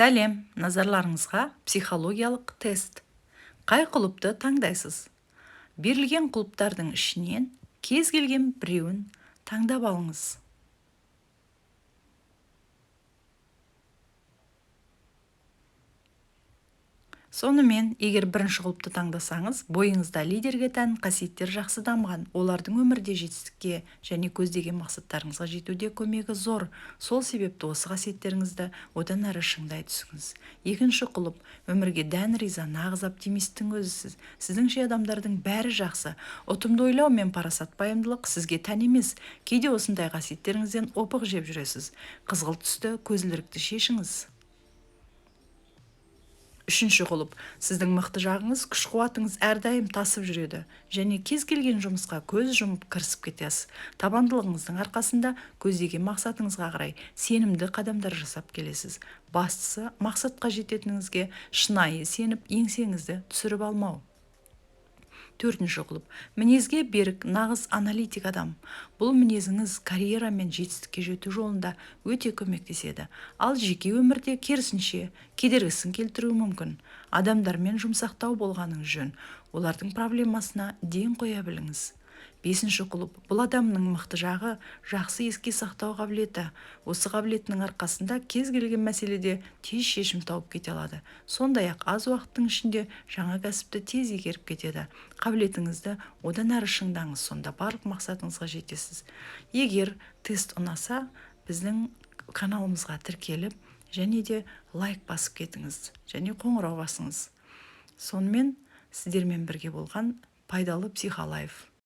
Сәлем! Назарларыңызға психологиялық тест. Қай құлыпты таңдайсыз? Берілген құлыптардың ішінен кез келген біреуін таңдап алыңыз. Сонымен, егер бірінші құлыпты таңдасаңыз, бойыңызда лидерге тән қасиеттер жақсы дамыған, олардың өмірде жетістікке және көздеген мақсаттарыңызға жетуде көмегі зор. Сол себепті осы қасиеттеріңізді одан әрі шыңдай түсіңіз. Екінші құлып: өмірге дән риза, нағыз оптимисттің өзісіз. Сіздіңше, адамдардың бәрі жақсы. Ұтымды ойлау мен парасат пайымдылық сізге тән емес. Кейде осындай қасиеттеріңізден опық жеп жүресіз. Қызғылт түсті көзілдірікті шешіңіз. Үшінші құлып: сіздің мықты жағыңыз – күш-қуатыңыз әрдайым тасып жүреді және кез келген жұмысқа көз жұмып кірісіп кетесіз. Табандылығыңыздың арқасында көздеген мақсатыңызға қарай сенімді қадамдар жасап келесіз. Бастысы, мақсатқа жететініңізге шынайы сеніп, еңсеңізді түсіріп алмау. Төртінші құлып: мінезге берік, нағыз аналитик адам. Бұл мінезіңіз карьера мен жетістікке жету жолында өте көмектеседі. Ал жеке өмірде, керісінше, кедергісін келтіруі мүмкін. Адамдармен жұмсақтау болғаныңыз жөн, олардың проблемасына ден қоя біліңіз. Бесінші құлып: бұл адамның мықты жағы – жақсы еске сақтау қабілеті. Осы қабілетінің арқасында кез келген мәселеде тез шешім тауып кете алады. Сондай-ақ аз уақыттың ішінде жаңа кәсіпті тез игеріп кетеді. Қабілетіңізді одан әрі шыңдаңыз, сонда барлық мақсатыңызға жетесіз. Егер тест ұнаса, біздің каналымызға тіркеліп және де лайк басып кетіңіз және қоңырау басыңыз. Сонымен, сіздермен бірге болған Пайдалы Психолайф.